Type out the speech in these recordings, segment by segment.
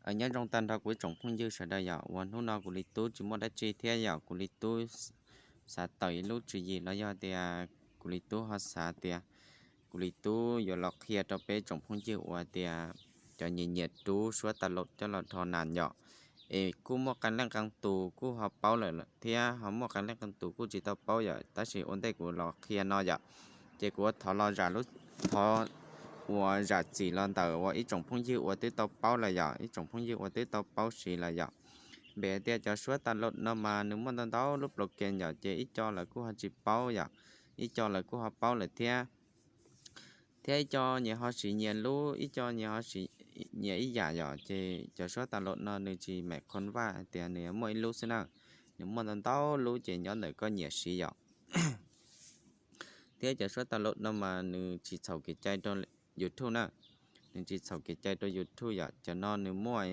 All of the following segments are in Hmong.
Nyob zoo tag nrho kuv ib tsoom phooj ywg sawv daws yom, uas hnub no kuv li tub tsis muaj dab tsi thiab yom, kuv li tub xav tawm ib lub tswv yim los yog tias kuv li tub ho xav tias kuv li tub yuav los qhia rau peb tsoom phooj ywg uas tias cov nyiam nyiam rub suab tas laum coj los dhos nas yom. Es kuj muaj qee leej qee tus kuj ho paub lawm thiab ho muaj qee leej qee tus kuj tsis tau paub yom, tab sis ua ntej kuv los qhia no yom, ces kuv ua thov los zam lub, thov uas zam txim los ntawm uas ib tsoom phooj ywg uas twb tau paub lawm yom, ib tsoom phooj ywg uas twb tau paub siv lawm yom. Npe tias cov suab tas laum no mas nws muaj ntau ntau lub program yom, ces ib co lawv kuj ho tsis paub yom, ib co lawv kuj ho paub lawm thiab. Thiab ib co nyias ho siv nyias lub, ib co nyias ho siv nyias ib yam yom, ces cov suab tas laum no nws tsis meem khoov vaj hais tias nws muaj ib lub xwb na, nws muaj ntau ntau lub ces nyob ntawm koj nyiam siv yom. Thiab cov suab tas laum no mas nws tsis txhaum kev cai rau YouTube na, nws tsis txhaum kev cai rau YouTube yom, cov no nws muaj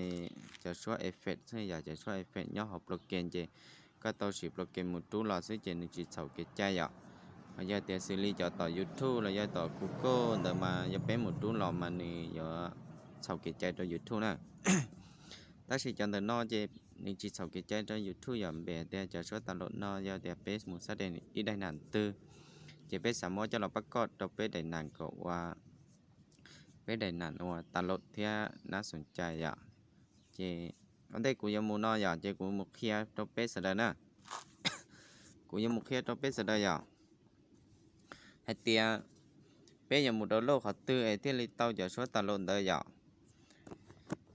cov suab effect xwb yom, cov suab effect nyob hauv program ces koj tau siv program mus rub los xwb ces nws tsis txhaum kev cai yom. Ho yog tias xws li cov tom YouTube los yog tom Google ntawd mas yog peb mus rub los mas nws yuav txhaum kev cai rau YouTube na. Tab sis cov ntawm no ces nws tsis txhaum kev cai rau YouTube yom, npe tias cov suab tas laum no yog tias peb mus xab de ib daim nam twg, ces peb xav muab coj los pab koj rau peb daim nam kom ua, peb daim nam uas tas laum thiab nab xoom cai yom. Ces ua ntej kuv yuav mus no yom, ces kuv mus qhia rau peb sawv daws na. Kuv yuav mus qhia rau peb sawv daws yom, hais tias peb yuav mus download qhov twg es thiaj li tau cov suab tas laum ntawd yom.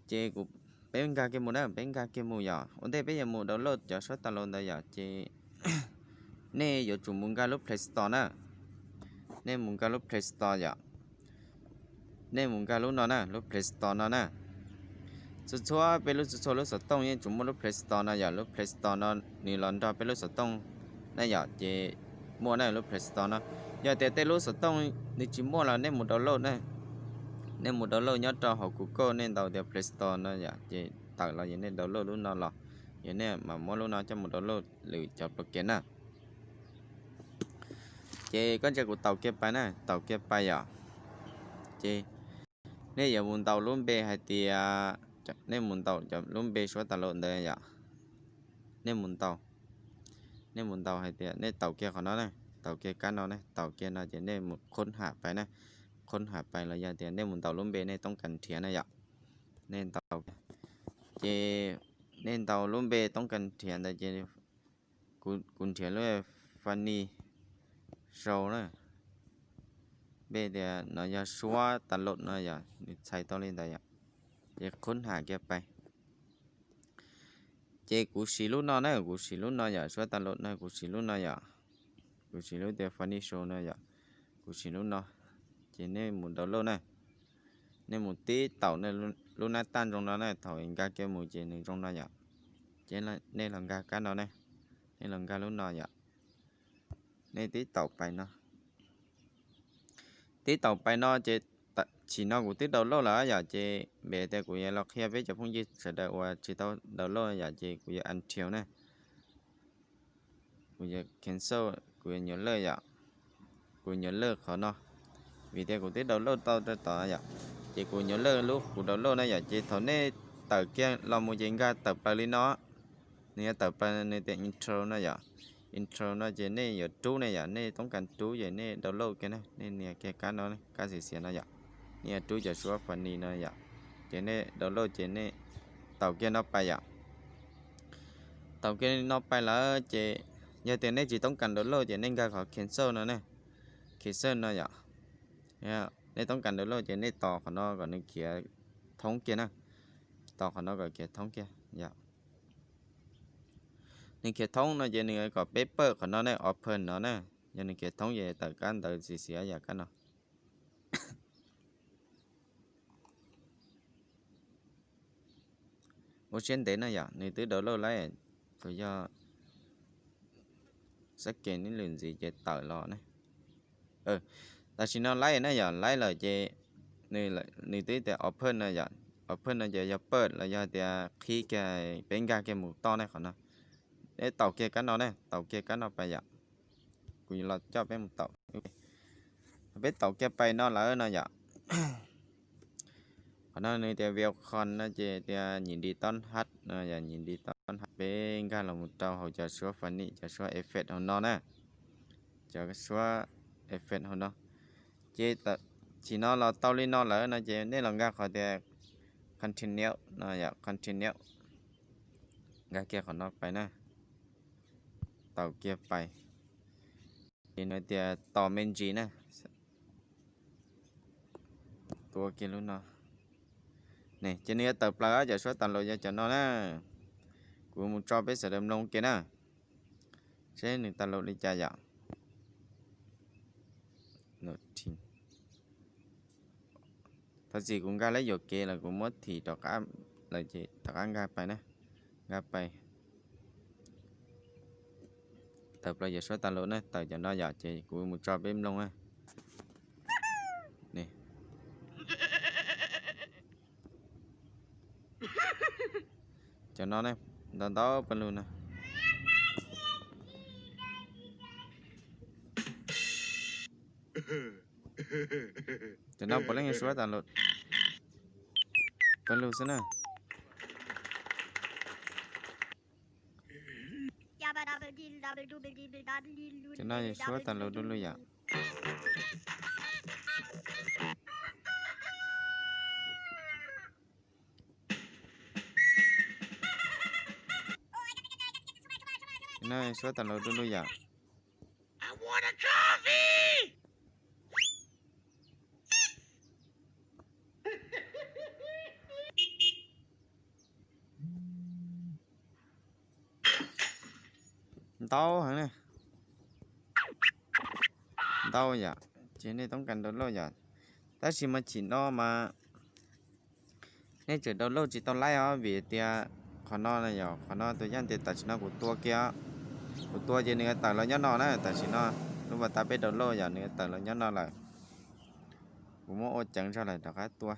Ces kuv, peb nkag kiag mus na, peb nkag kiag mus yom. Ua ntej peb yuav mus download cov suab tas laum ntawd yom, ces nej yuav tsum mus nkag lub Play Store na. Nej mus nkag lub Play Store yom. Nej mus nkag lub no na, lub Play Store no na. Txhua txhua peb lub, txhua txhua lub xov tooj yeej tsum muaj lub Play Store no yom, lub Play Store no nws los nrog peb lub xov tooj na yom, ces muaj na lub Play Store no. Yog tias tej lub xov tooj nws tsis muaj los nej mus download na. Nej mus download nyob rau hauv Google nej ntaus tias Play Store no yom, ces tawm los yog nej download lub no los, yog nej mam muab lub no coj mus download lwm cov program na. Ces koj ntsia kuv taus kiag pais na, taus kiag pais yom. Ces nej yuav mus ntaus lub npe hais tias, nej mus ntaus cov lub npe suab tas laum ntawd yom. Nej mus ntaus, nej mus ntaus hais tias nej taus kiag qhov no na, taus kiag kab no na, taus kiag no ces nej mus khoob ham pais na, khoob ham pais los yog tias nej mus ntaus lub npe nej toob kas nrhiav na yom. Nej ntaus, ces nej ntaus lub npe toob kas nrhiav ntawd ces kuv nrhiav lub Funny Show na. Npe tias no yog suab tas laum no yom, nws txhais tau li ntawd yom. Ces khoob ham kiag pais. Ces kuv siv lub no na, kuv siv lub no yom, suab tas laum no kuv siv lub no yom. Kuv siv lub tias Funny Show no yom, kuv siv lub no. Ces nej mus download na, nej mus tib taum lub nab taj zoo no na, thaum nkag kiag mus ces nws zoo no yom. Ces nej los nkag kab no na, nej los nkag lub no yom. Nej tib taum pais no, tib taum pais no ces chim no kuv twb download lawm yom, ces npe tias kuv yuav los qhia peb cov phooj ywg sawv daws uas tsis tau download yom, ces kuv yuav untick na. Kuv yuav cancel, kuv yuav nyuam laj yom, kuv nyuam laj qhov no, vim tias kuv twb download tau rau tod yom, ces kuv nyuam laj lub kuv download na yom, ces thaum nej tawm kiag los mus ces nkag tawm plaws li no, nws yuav tawm plaws nws tias intro no yom. Intro no ces nej yuav rub ne yom, nej toob kas rub ces nej download kiag na, nej nias kiag kab no, kab xiav xiav no yom, nej yuav rub cov suab Funny no yom, ces nej download ces nej taus kiag no pais yom. Taus kiag no pais lawm ces yog tias nej tsis toob kas download ces nej nkag qhov cancel no ne, cancel no yom. Nej toob kas download ces nej tos qhov no kom nws khiav thoob kiag na, tos qhov no kom khiav thoob kiag yom. Nws khiav thoob no ces nws kom peb pawj qhov no ne, open no na. Yog nws khiav thoob ces tawm kab ntawv xiav xiav yam kab no. Ua siab ntev na yom, nws twb download lawm, tsuas yog sab ke ib lwm ntxiv ces tawm los ne. Tam sim no laib na yom, laib lawm ces nws twb tias open no yom, open no ces yog pawj los yog tias qhib kiag peb nkag kiag mus toj ne qhov no. Peb taus kiag kab no ne, taus kiag kab no pais yom. Kuv yuav los coj peb mus taus. Peb taus kiag pais no lawm no yom. Qhov no nws tias welcome no ces tias nyi di tob hab no yom, nyi di tob hab. Peb nkag los mus rau hauv cov suab funny, cov suab effect hauv no na, cov suab effect hauv no. Ces tam sim no los tau li no lawm no ces nej los nkag qhov tias continue no yom, continue. Nkag kiag qhov no pais na, tau kiag pais. Ces nws tias tos me ntsis na, tua kiag lub no. Ces nws yuav tawm plaws, cov suab tas laus yog cov no na. Kuv mus tso peb sawv daws mloog kiag na, seb nws tas laus li cas yom. Thov txim kuv nkag lawm yuam kev lawm, kuv muab thim rov qab lawm ces rov qab nkag pais na, nkag pais. Tawm plaws cov suab tas laus na, tawm cov no yom, ces kuv mus tso peb mloog na. Cov no ne, ntau ntau pawg lug no. Cov no puav leej suab tas laus, pawg lug xwb na. Cov no suab tas laus du lug yom. No suab tas laus du lug yom. Ntau heev na. Ntau yom, ces nej toob kas download yom. Tab sis mas chim no mas nej tseem download tsis tau laib os, vim tias qhov no yog qhov no tus yaj tias tam sim no kuv tua kiag, kuv tua ces nws yuav tawm los nyob no na. Tam sim no lub pas tas peb download yog nws yuav tawm los nyob no lawm. Kuv muab ua ceev zog lawm rov qab tua.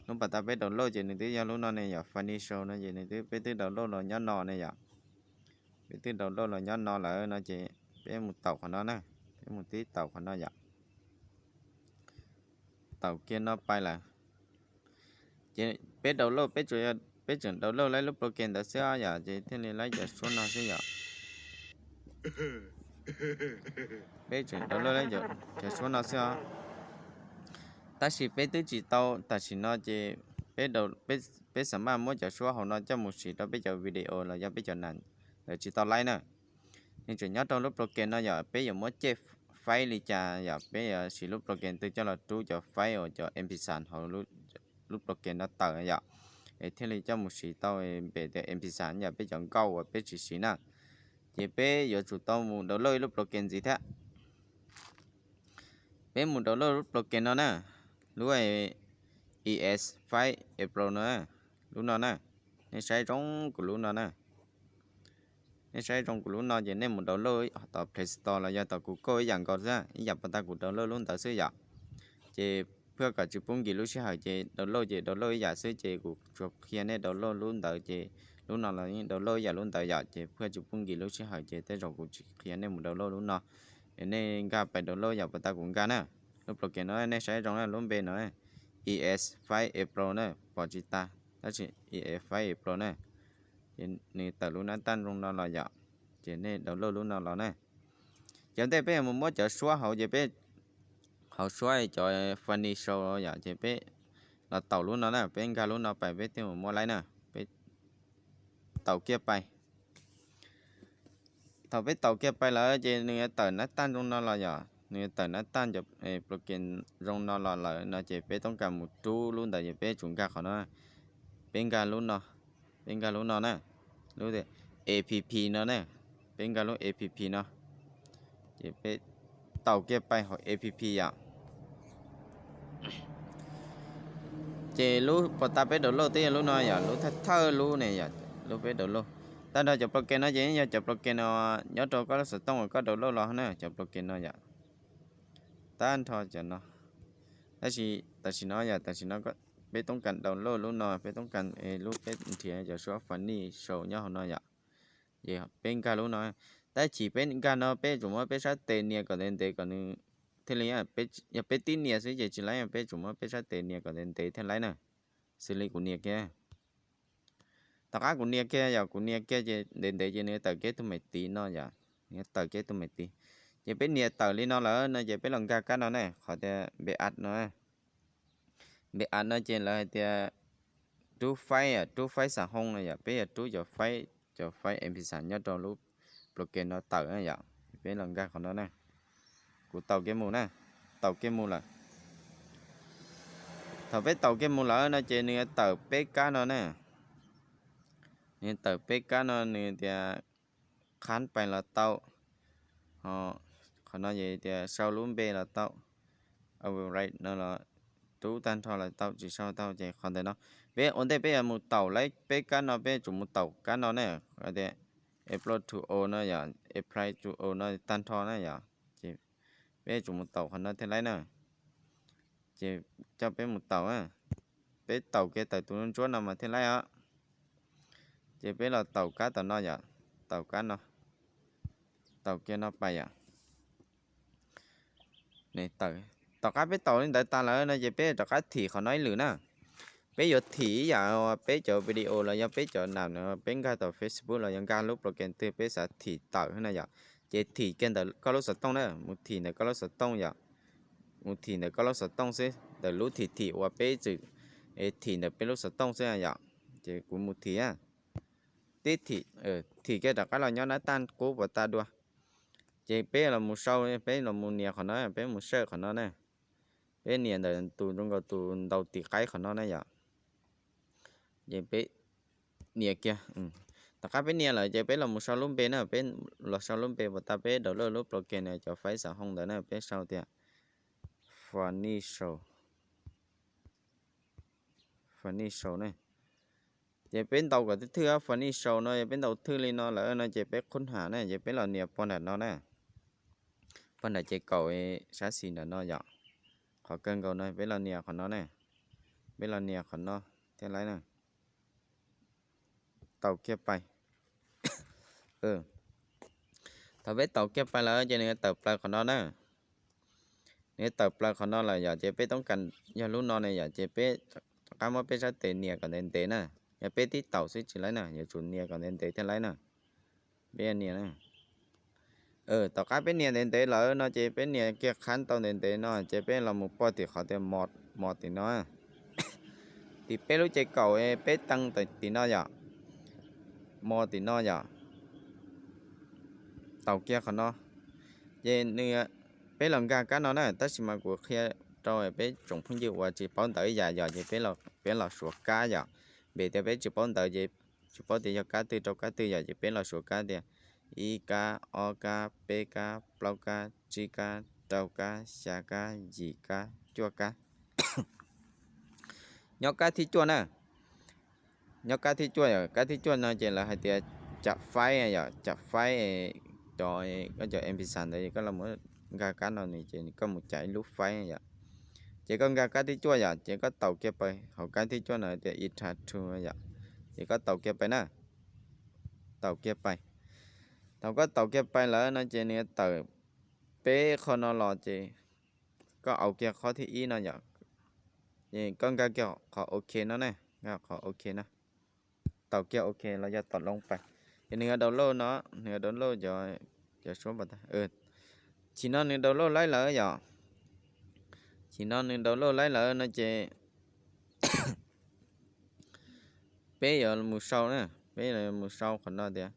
Lub pas tas peb download ces nws twb yog lub no ne yom, Funny Show no ces nws twb, peb twb download los nyob no ne yom. Peb twb download los nyob no lawm no ces peb mus taus qhov no na, peb mus tib taus qhov no yom. Taus kiag no pais lawm. Ces peb download, peb tseem download laib lub program ntawd xwb yom, ces thiaj li laib cov suab no xwb yom. Peb tseem download laib cov suab no xwb os. Tab sis peb twb tsis tau, tam sim no ces peb, peb xam maj muab cov suab hauv no coj mus siv rau peb cov video los yog peb cov nas ntawd tsis tau laib na. Nws tseem nyob rau lub program no yom, peb yuav muab coj faib li cas yom, peb yuav siv lub program twg coj los rub cov faib uas cov MP xam hauv lub program no tawm yom, es thiaj li coj mus siv tau npe tias MP xam yom, peb cov nkauj uas peb tsis siv na. Ces peb yuav tsum tau mus download ib lub program ntxiv thiab. Peb mus download lub program no na, lub ES File Explorer no, lub no na. Nej saib zoo kuv lub no na. Nej saib zoo kuv lub no ces nej mus download tom Play Store los yog tom Google ib yam nkaus xwb, ib yam puas tas kuv download lub ntawd xwb yom. Ces phwj kom tsis pub nkim lub sij hawm ces download ces download ib yam xwb ces kuv tsuas qhia nej download lub ntawd ces lub no los yeej download ib yam lub ntawd yom, ces phwj tsis pub nkim lub sij hawm ces tej zaum kuv tsis qhia nej mus download lub no. Es nej nkag pais download yam puas tas kuv nkag na. Lub program no nej saib zoo na, lub npe no ES File Explorer na, pom tsis tas tab sis ES File Explorer na. Ces nws tawm lub nab taj zoo no los yom, ces nej download lub no los na. Ces ua ntej peb yuav mus muab cov suab hauv ces peb, hauv suab cov Funny Show yom, ces peb los taus lub no na, peb nkag lub no pais peb thiaj mus muab laib na. Peb taus kiag pais. Thaum peb taus kiag pais lawm ces nws yuav tawm nab taj zoo no los yom, nws yuav tawm nab taj cov program zoo no los lawm no ces peb toob kas mus rub lub ntawd ces peb tsum nkag qhov no. Peb nkag lub no, peb nkag lub no na, lub app no na, peb nkag lub app no. Ces peb taus kiag pais hauv app yom. Ces lub puas tas peb download twb yog lub no yom, lub thawj thawj lub ne yom, lub peb download. Tag nrho cov program no ces yog cov program no nyob rau koj lub xov tooj uas koj download los na, cov program no yom. Tag nrho cov no. Tab sis tam sim no yom, tam sim no peb toob kas download lub no, peb toob kas lub peb nrhiav cov suab Funny Show nyob hauv no yom. Ces peb nkag lub no, tab sis peb nkag no peb tsum muab peb sab tes nias kom ntev ntev kom nws thiaj li, yog peb tib nias xwb ces tsis laib, peb tsum muab peb sab tes nias kom ntev ntev thiaj laib na. xws li kuv nias kiag. Tom qab kuv nias kiag yom, kuv nias kiag ces ntev ntev ces nws tawm kiag tus me tiv no yom, nws tawm kiag tus me tiv. Ces peb nias tawm li no lawm no ces peb los nkag kab no ne, qhov tias npe ad no. Npe ad no ces lawv hais tias rub faib, rub faib xav hoo no yom, peb yog rub cov faib, cov faib mp xam nyob rau lub program no tawm yom. Peb los nkag qhov no na. Kuv taus kiag mus na, taus kiag mus lawm. Thaum peb taus kiag mus lawm no ces nws tawm peb kab no na. Nws tawm peb kab no nws tias khab pais los tau, qhov no ces tias sau lub npe los tau, override no los rub tag nrho los tau, tsis sau tau ces qhov ntawm no. Peb ua ntej peb yuav mus taus lawm peb kab no, peb yuav tsum mus taus kab no na, tias apply to all no yom, apply to all no tag nrho na yom. Ces peb yuav tsum mus taus qhov no thiaj laib na. Ces coj peb mus taus, peb taus kiag tawm tus ntsuab no mas thiaj laib os. Ces peb los taus kab tom no yom, taus kab no, taus kiag no pais yom. Tom qab peb taus li ntawd tas lawm no ces peb rov qab thim qhov no ib lwm na. Peb yuav thim ib yam uas peb cov video los yog peb cov nam no peb nkag tau Facebook los yog nkag lub program twg peb xav thim tawm na yom. Ces thim kiag ntawm koj lub xov tooj na, mus thim ntawm koj lub xov tooj yom. Mus thim ntawm koj lub xov tooj xwb, ntawm lub thim thim uas peb txwm thim ntawm peb lub xov tooj xwb yom. Ces kuv mus thim, tib thim, thim kiag rov qab los nyob nab taj qub puas tag dua. Ces peb los mus sau, peb los mus nias qhov no, peb mus search qhov no na. Peb nias ntawm tus zoo nkaus tus ntaus tiv qaib qhov no na yom. Ces peb nias kiag, tom qab peb nias lawm ces peb los mus sau lub npe na, peb los sau lub npe puas tag peb download lub program no cov faib xav hoo ntawd na, peb sau tias Funny Show, Funny Show na. Ces peb ntaus kom thwj, Funny Show no, peb ntaus thwj li no lawm no ces peb qhub ham na, ces peb los nias pog nram no na. Pog nram ces kaum sab xis nram no yom. Qhov kawg nkaus no peb los nias qhov no na. Peb los nias qhov no thiaj laib na. Taus kiag pais. Thaum peb taus kiag pais lawm ces nws tawm plaws qhov no na. Nws tawm plaws qhov no lawm yom, ces peb toob kas yog lub no ne yom, ces peb rov qab muab peb sab tes nias kom ntev ntev na. Yog peb tib taus xwb tsis laib na, yuav tsum nias kom ntev ntev thiaj laib na. Peb nias na. Tom qab peb nias ntev ntev lawm no ces peb nias kiag qhab tau ntev ntev no ces peb los mus pog tim qhov tias mo, mo tim no. Tim peb lub ces kaum peb teev tim no yom. Mo tim no yom. Taus kiag qhov no. Ces nws, peb los nkag kab no na, tab sis mas kuv qhia rau peb tsoom phooj ywg uas tsis paub ntawv ib yam yom, ces peb los suav kab yom. Vim tias peb tsis paub ntawv ces tsis paub tias yog kab twg rau kab twg yom, ces peb los suav kab tias ib kab, ob kab, peb kab, plaub kab, tsib kab, rau kab, xya kab, yim kab, cuaj kab. Nyob kab thib cuaj na. Nyob kab thib cuaj yom, kab thib cuaj no ces lawv hais tias cam faib yom, cam faib. Cov, koj cov mp xam ntawd koj los nkag kab no nws ces koj mus cam ib lub faib yom. Ces koj nkag kab thib cuaj yom, ces koj taus kiag pais hauv kab thib cuaj no tias ita tu yom. Ces koj taus kiag pais na. Taus kiag pais. Thaum koj taus kiag pais lawm no ces nws tawm peb qho no los ces koj aus kiag qhov thib ib no yom. Ces koj nkag kiag qhov ok no ne, nkag qhov ok no. Taus kiag ok los yog tom loo pais. Ces nws yuav download no, nws yuav download cov, cov suab pas tag. Chim no nws download laib lawm yom. Chim no nws download laib lawm no ces peb yuav mus sau na, peb yuav mus sau qhov no tias,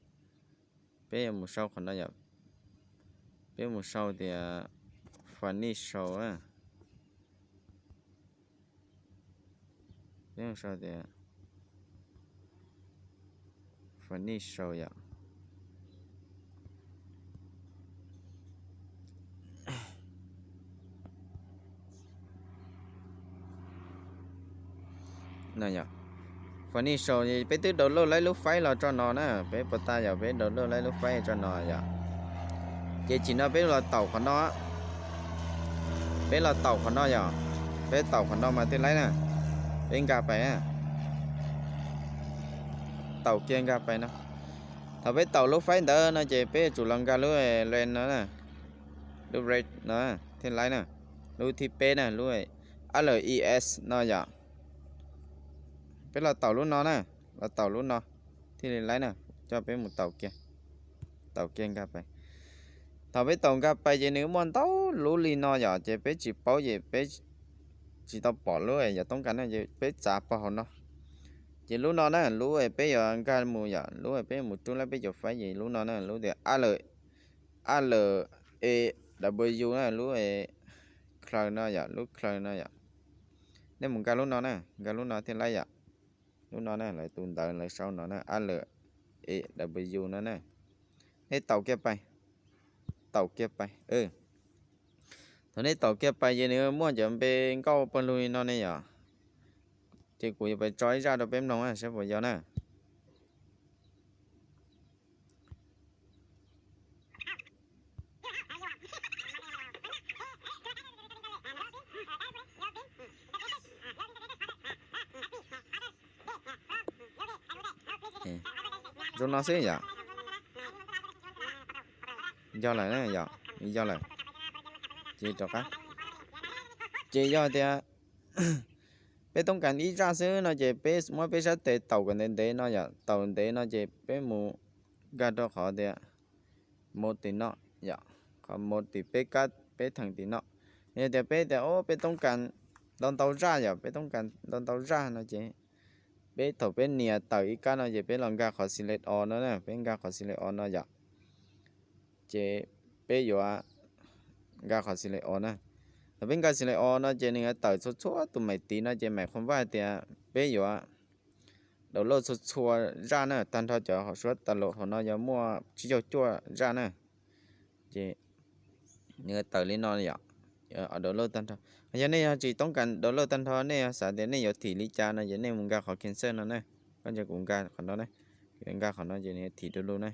peb yuav mus sau qhov no yom. Peb mus sau tias Funny Show na. Peb mus sau tias Funny Show yom. Funny Show peb twb download laib lub faib los tso no na, peb puas tas yog peb download laib lub faib tso no yom. Ces chim no peb los taum qhov no, peb los taum qhov no yom, peb taum qhov no mas thiaj laib na. Peb nkag pais, taum kiag nkag pais no. Thaum peb taum lub faib ntawd no ces peb yuav tsum los nkag lub len no, lub red no thiaj laib na. Lub thib peb na, lub a l i s no yom. Peb los taus lub no na, los taus lub no thiaj li laib na. Coj peb mus taus kiag, taus kiag nkag pais. Thaum peb taus nkag pais ces nws muaj ntau lub li no yom, ces peb tsis paub ces peb tsis tau pom lub yog toob kas no ces peb txav pog hauv no. Ces lub no na, lub peb yuav nkag mus yom, lub peb mus rub lab peb caug faib ces lub no na, lub tias A L, A L E W na, lub khlaw no yom, lub khlaw no yom. Nej mus nkag lub no na, nkag lub no thiaj laib yom. Lub no na, lawv tus ntawv lawv sau no na, A L E W no na. Nej taus kiag pais, taus kiag pais. Thaum nej taus kiag pais ces nws muaj cov npe nkauj pawg lug li no ne yom. Ces kuv yuav pais tso ib zaj rau peb mloog saib puas yog na. Zoo no xwb yom. Yog lawm, yog lawm. Ces rov qab, ces yog tias peb toob kas ib zaj xwb no ces peb muab peb sab tes taus kom ntev ntev no yom, taus ntev no ces peb mus nkag rau qhov tias mus tim no yom, qhov mus tim peb kab peb theem tim no. Yog tias peb tias o peb toob kas ntau ntau zaj yom, peb toob kas ntau ntau zaj no ces peb thaum peb nias tawm ib kab no ces peb los nkag qhov select all no na, peb nkag qhov select all no yom. Ces peb yuav nkag qhov select all na. Thaum peb nkag select all no ces nws yuav tawm txhua txhua tus mais tiv no ces mais qhov vaj tias peb yuav download txhua txhua zaj na, tag nrho cov hauv suab tas los hauv no yog muaj tsib caug cuaj zaj na. Ces nws yuav tawm li no yom, download tag nrho. Yog nej yog tsis toob kas download tag nrho, nej yog xav tias nej yuav thim li cas no ces nej mus nkag qhov cancel no na. Koj ntsia kuv nkag qhov no na, nkag qhov no ces nws yuav thim du lug na.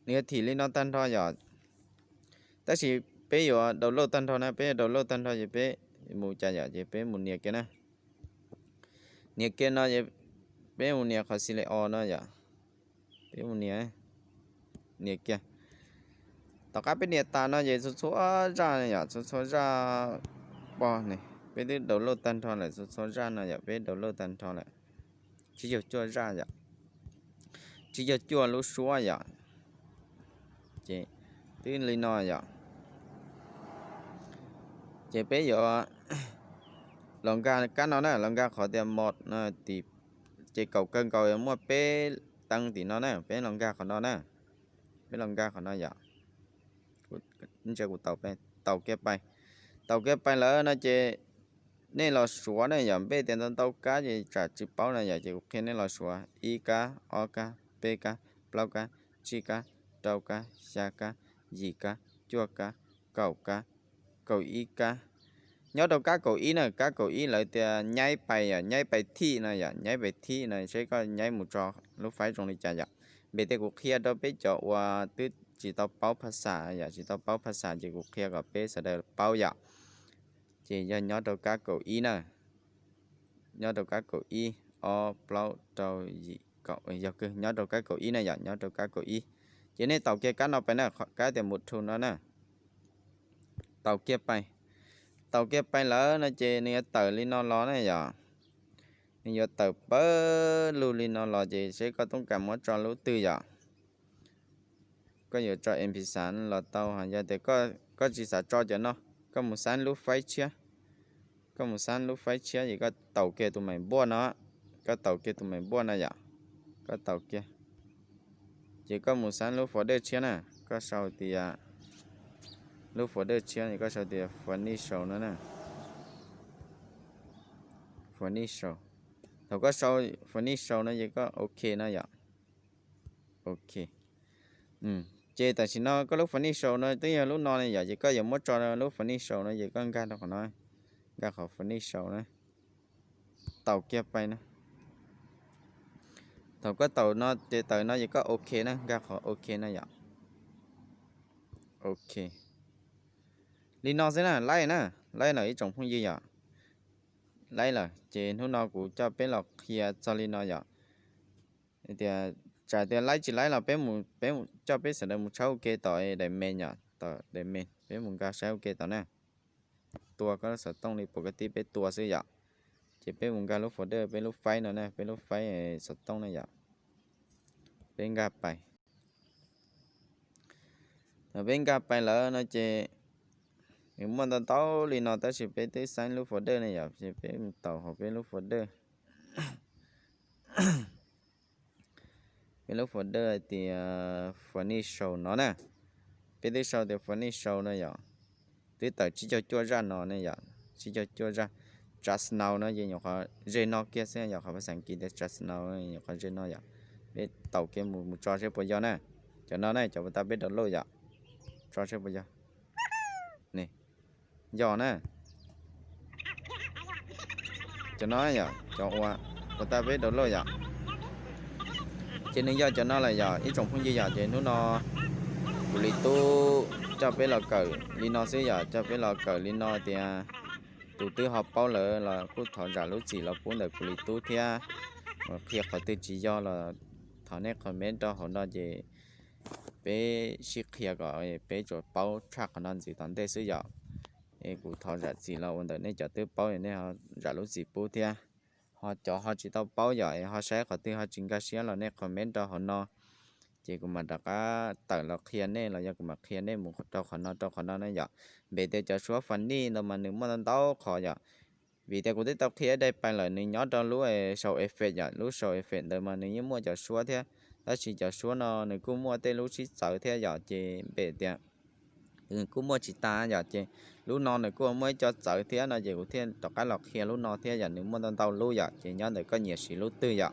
Nws yuav thim li no tag nrho yom. Tab sis peb yuav download tag nrho na, peb yuav download tag nrho ces peb mus cas yom, ces peb mus nias kiag na. Nias kiag no, peb mus nias qhov select all no yom. Peb mus nias, nias kiag. Tom qab peb nias tas no ces txhua txhua zaj yom, txhua txhua zaj pog ne, peb twb download tag nrho lawm, txhua txhua zaj no yom, peb download tag nrho lawm. Tsib caug cuaj zaj yom, tsib caug cuaj lub suab yom. Ces twb li no yom. Ces peb yuav los nkag kab no na, los nkag qhov tias mod no, ces kaum kawg nkaus yuav muaj peb teev tim no na, peb los nkag qhov no na. Peb los nkag qhov no yom. Ntsia kuv taus, taus kiag pais, taus kiag pais lawm no ces nej los suav na yom, npej tias ntau ntau kab ces tsam tsis paub na yom, ces kuv qhia nej los suav ib kab, ob kab, peb kab, plaub kab, tsib kab, rau kab, xya kab, yim kab, cuaj kab, kaum kab, kaum ib kab. Nyob rau kab kaum ib na, kab kaum ib lawv tias nyaib pais yom, nyaib pais thim no yom, nyaib pais thim no seb koj nyaib mus tso lub faib zoo li cas yom. Npej tias kuv qhia rau peb cov uas twb tsis tau paub phas xas yom, tsis tau paub phas xas ces kuv qhia kom peb sawv daws paub yom. Ces yog nyob rau kab kaum ib na, nyob rau kab kaum ib, ob, plaub, rau, yim, kaum, yog nyob rau kab kaum ib na yom, nyob rau kab kaum ib. Ces nej taus kiag kab no pais na, kab tias mus thu no na. Taus kiag pais, taus kiag pais lawm no ces nws yuav tawm li no los na yom. Nws yuav tawm pawg lug li no los ces seb koj toob kas muab tso lub twg yom. Koj yuav tso mp xav los tau, yog tias koj tsis xav tso cov no, koj mus xab lub faib tshiab. Koj mus xab lub faib tshiab ces koj taus kiag tus mais npuaj no, koj taus kiag tus mais npuaj no yom. Koj taus kiag ces koj mus xab lub folder tshiab na, koj sau tias, lub folder tshiab es koj sau tias furniture no na. Furniture. Thaum koj sau furniture no ces koj ok no yom. Ok. Ces tam sim no koj lub furniture no twb yog lub no ne yom, ces koj yuav muab tso lub furniture no ces koj nkag rau qhov no, nkag qhov furniture na. Taus kiag pais na. Thaum koj taus no ces tawm no ces koj ok na, nkag qhov ok no yom. Ok. Li no xwb na, laib na, laib lawm ib tsoom phooj ywg yom. Laib lawm ces hnub no kuv coj peb los qhia txog li no yom. Tias tsam tias laib tsis laib los peb, peb coj peb sawv daws mus tshawb ua ke tom daim me yom, tom daim me peb mus nkag saib ua ke tom na. Tua koj lub xov tooj li pom koj tib peb tua xwb yom. Ces peb mus nkag lub folder peb lub faib no na, peb lub faib xov tooj na yom. Peb nkag pais. Thaum peb nkag pais lawm no ces nws muaj ntau ntau li no tab sis peb twb xeeb lub folder ne yom, ces peb mus taus hauv peb lub folder. Peb lub folder hais tias Funny Show no na. Peb twb sau tias Funny Show no yom. Twb tawm tsib caug cuaj zaj no ne yom, tsib caug cuaj zaj. Just Now no ces nyuam qhuav ze no kiag xwb yom, qhov phas xas kiv tias just now no nyuam qhuav ze no yom. Peb taus kiag mus mus tso seb puas yog na. Cov no ne cov puas tau peb download yom. Tso seb puas yog. Yog na. Cov no yom, cov uas puas tau peb download yom. Ces nws yog cov no lawm yom ib tsoom phooj ywg yom, ces hnub no kuv li tub coj peb los kawm li no xwb yom, coj peb los kawm li no tias tus twb ho paub lawm los kuj thov zam lub txim los pub ntawm kuv li tub thiab. Qhia qhov twg tsis yog los thov nej comment rau hauv no ces peb sib qhia kom peb tsuas paub tshaj qhov no ntxiv tom ntej xwb yom. Es kuv thov zam txim los ua ntawm nej cov twb paub nej ho zam lub txim pub thiab. Ho cov ho tsis tau paub yom es ho saib qhov twg ho tsis nkag siab los nej comment rau hauv no, ces kuv mam rov qab tawm los qhia nej los yog kuv mam qhia nej mus rau qhov no rau qhov no na yom. Npe tias cov suab funny ntawd mas nws muaj ntau ntau qhov yom. Vim tias kuv twb tau qhia ib daim pais lawm, nws nyob rau lub show effect yom, lub show effect ntawd mas nws yeej muaj cov suab thiab. Tab sis cov suab no nws kuj muaj tej lub sib txawv thiab yom, ces npe tias nws kuj muaj tsis tag yom, ces lub no nws kuj muaj ib co txawv thiab no ces kuv thiaj rov qab los qhia lub no thiab yom, nws muaj ntau ntau lub yom, ces nyob ntawm koj nyiam siv lub twg yom.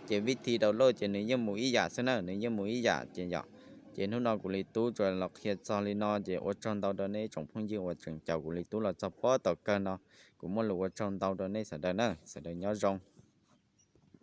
Ces vib thi download ces nws yeej mus ib yam xwb na, nws yeej mus ib yam ces yom. Ces hnub no kuv li tub tsuas los qhia txog li no ces ua tsaug ntau rau nej tsoom phooj ywg uas tseem caum kuv li tub los txog pob tom kawg no. Kuv muaj lus ua tsaug ntau rau nej sawv daws na, sawv daws nyob zoo.